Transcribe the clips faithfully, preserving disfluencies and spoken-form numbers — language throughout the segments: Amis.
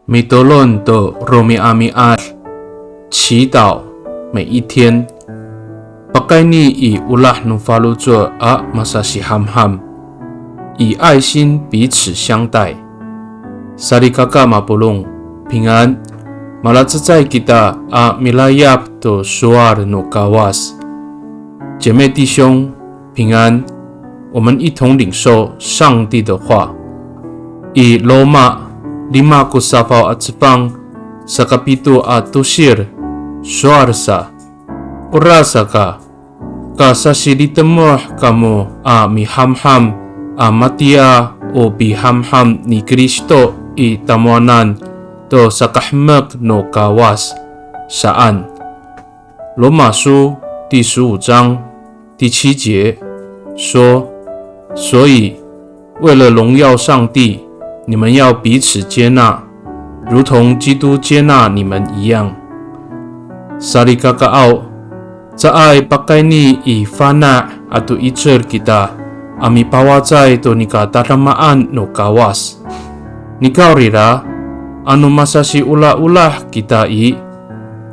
Mitolon to romi'ami'ad, 祈祷每一天。Pakayni i olah no faloco' a masasihamham, 以爱心彼此相待。Salikaka mapolong, 平安。Malacecay kita a milayap to sowal no Kawas. 姐妹弟兄，平安。我们一同领受上帝的话。I Roma lima ko safaw a cefang, sakapito a tosil, sowal sa, orasaka, kasasilitemoh kamo a mihamham a matiya o pihamham ni Kristo i tamowanan to sakahemek no Kawas, saan. 罗马书第十五章第七节说，所以为了荣耀上帝，你们要彼此接纳，如同基督接纳你们一样。Salikakaaw, caay pakayni i fana' ato 'icel kita a mipawacay to nika tadamaan no Kawas. Nikawrira, ano masasiolaolah kita i,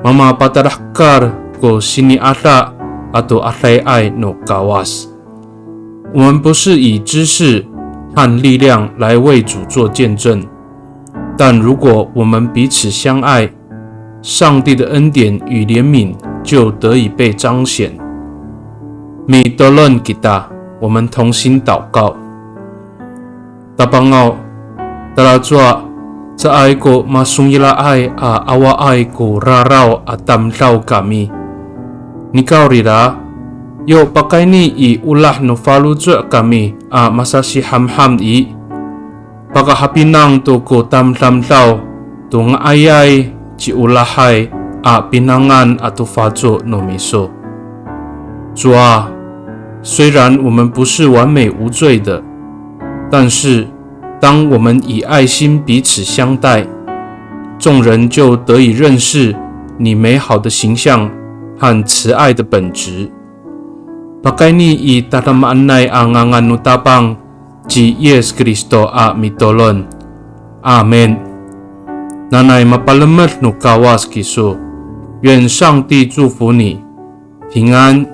mamapatalahekal ko sini'ada ato adayay no Kawas. 我们不是以知识和力量来为主做见证，但如果我们彼此相爱，上帝的恩典与怜悯就得以被彰显。Mitolon kita, 我们同心祷告。 Tapangaw, talacowa, caay ko masongila'ay a awaay ko raraw a tamdaw kami. Nikawrira, yo pakayni i olah no faloco' kami a masasihamham i, pakahapinang to ko tamdamdaw to nga'ayay ciolahay a pinangan ato faco no miso. 主啊，虽然我们不是完美无罪的，但是当我们以爱心彼此相待，众人就得以认识你美好的形象和慈爱的本质。Pakayni i tadamaanay a ngangan no Tapang ci Yis Kristo a mitolon. Amin. Nanay mapalemed no Kawas kiso. 愿上帝祝福你，平安。